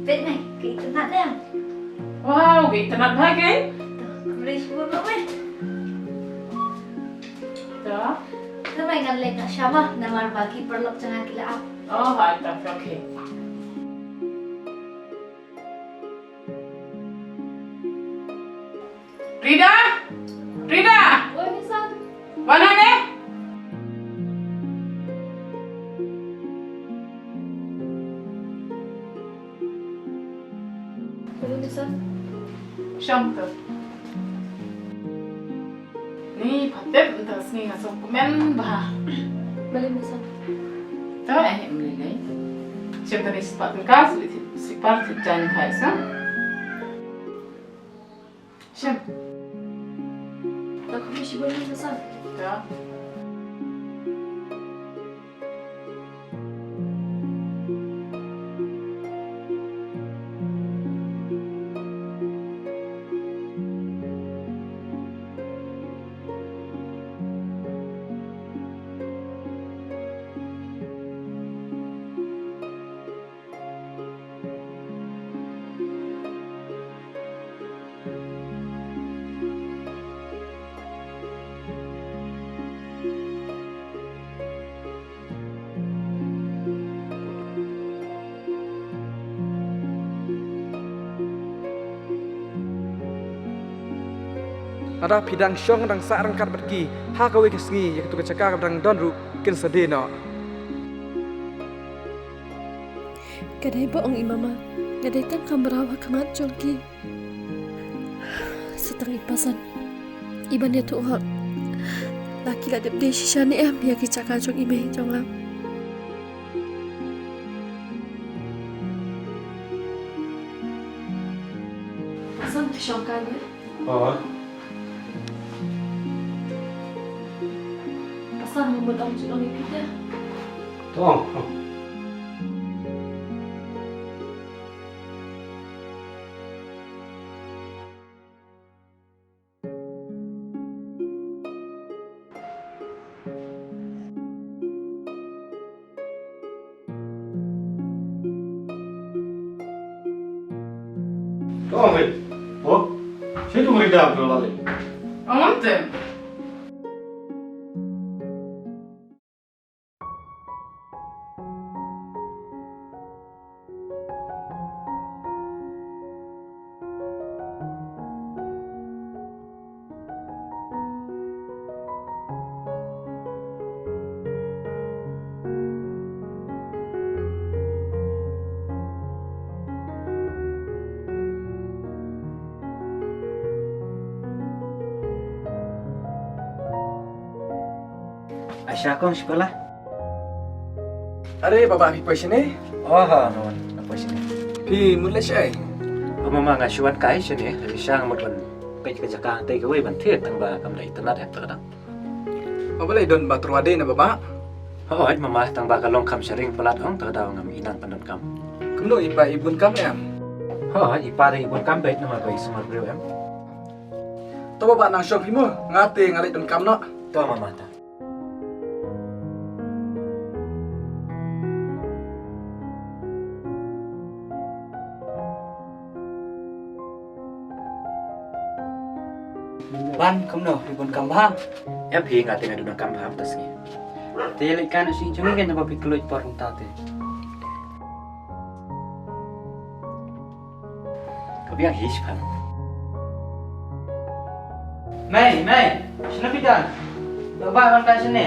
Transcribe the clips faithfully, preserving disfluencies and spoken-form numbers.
Peit mei, ka itynnad em. Wow, ka itynnad bha kein. To, khublei shibun mei. To. To mei, ngan leit noh sha ma, namar ba ki paralok jong nga ki la ap. Oh, hai to, okay. Rida! Rida! Oi, Miss An. Wan hangne. Oi, Miss An. Shong to. Ni, pha tip mynta ka sngi nga sngewkmen bha. Balei, Miss An? To, eh, em lei lei. Shim kane ka spah tyngka, slipar, slipar, slipar jaiñ phai sa. Shim. To khublei shibun, Miss An. To. Lada phi dang shong dang sah ryngkat bad ki ha kawei ka sngi, ïa katu ka jaka kaba dang don ruh kin sa die noh. Ka dei ba ong i mama, nga dei tang ka mraw ha khmat jong ki. Sa tang i pasan, i ban ïathuh hok. La ki la dep die shisha ne em ïa ki jaka jong i mei jong nga? Pasan, phi shong kai ne? Oh. Pasan, nga mut ong jingong ïa phi te. To ong. To ong, eh. Oh, shu tu mari dam tu lali. Ong ong tem. Aisha kong, shi pala. Are baba, phi poi shane? Oh ha, nga wan, nga poi shane. Phi mut leit shaei? Oh mama, nga shu wan kai shane, Aisha, nga mut wan peit ka jaka hangtei kawei ban thied, tang ba kam da itynnad eh, to ka dang. Oh, balei, don ba tyrwa dei na baba? Hooid mama, tang ba ka long kham sharing palat ong, to ka daw ngam i nang pyndonkam. Kumno i pa i bun kam em? Hooid, i pa dei i bun kam beit namar ba i sumar briew em. To baba, nang shong phi mo, nga te nga leit donkam noh. To mama, to. Ban, kumno, phi bun kam bha? Em phi, nga te nga duna kam bha mynta sngi. Te leit kai noh sha ïing jong ngi, naba phi kylluid por mynta te. Ka biang hi shipang. Mei, mei, shano phi don? Baba wan kai shane.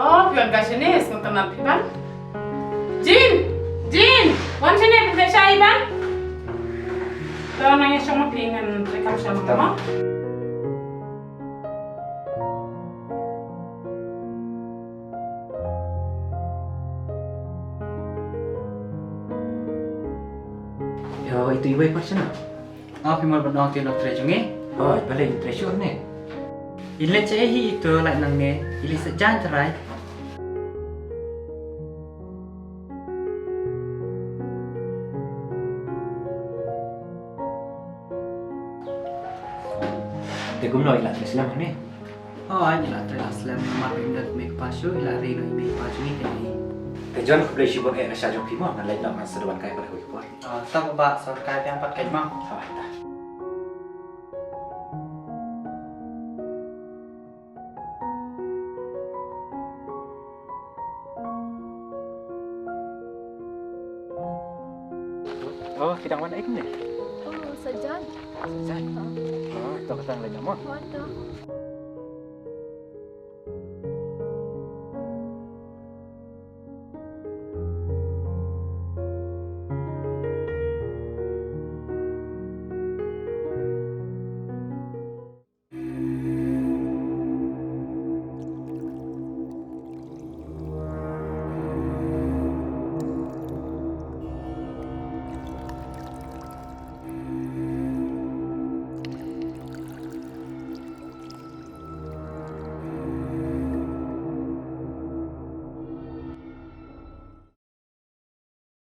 Oh, phi wan kai shane, sngewtynnat phi ban. Jin, Jin, wan shane, phi kai shane ban. To nang ïa shong ma phi, ngan trei kam shane ma. Ïa, itu iwei par shano? Nga phi mar ban ong te lok trei jong ngi. Oh, balei trei shuh ne? I leit sha ei hi itu lait nangne, i leit sa jan trai. Te kumno i la trei slem hangne? Oh, i la trei la slem, namar ba i dang mei kpa shuh, i la ri noh i mei kpa jong i te i. John, khublei shibun eh, na sha jong phi mo, ngan leit noh, ngan sa wan kai pat ha kawei ka por. Ah, ta ba, sa kai biang pat keiñ mo. Ah, ta. Oh, phi dang wan ei kumne? Oh, Sajan. Sajan. Oh, to ka tang lei na mo. Oh, to.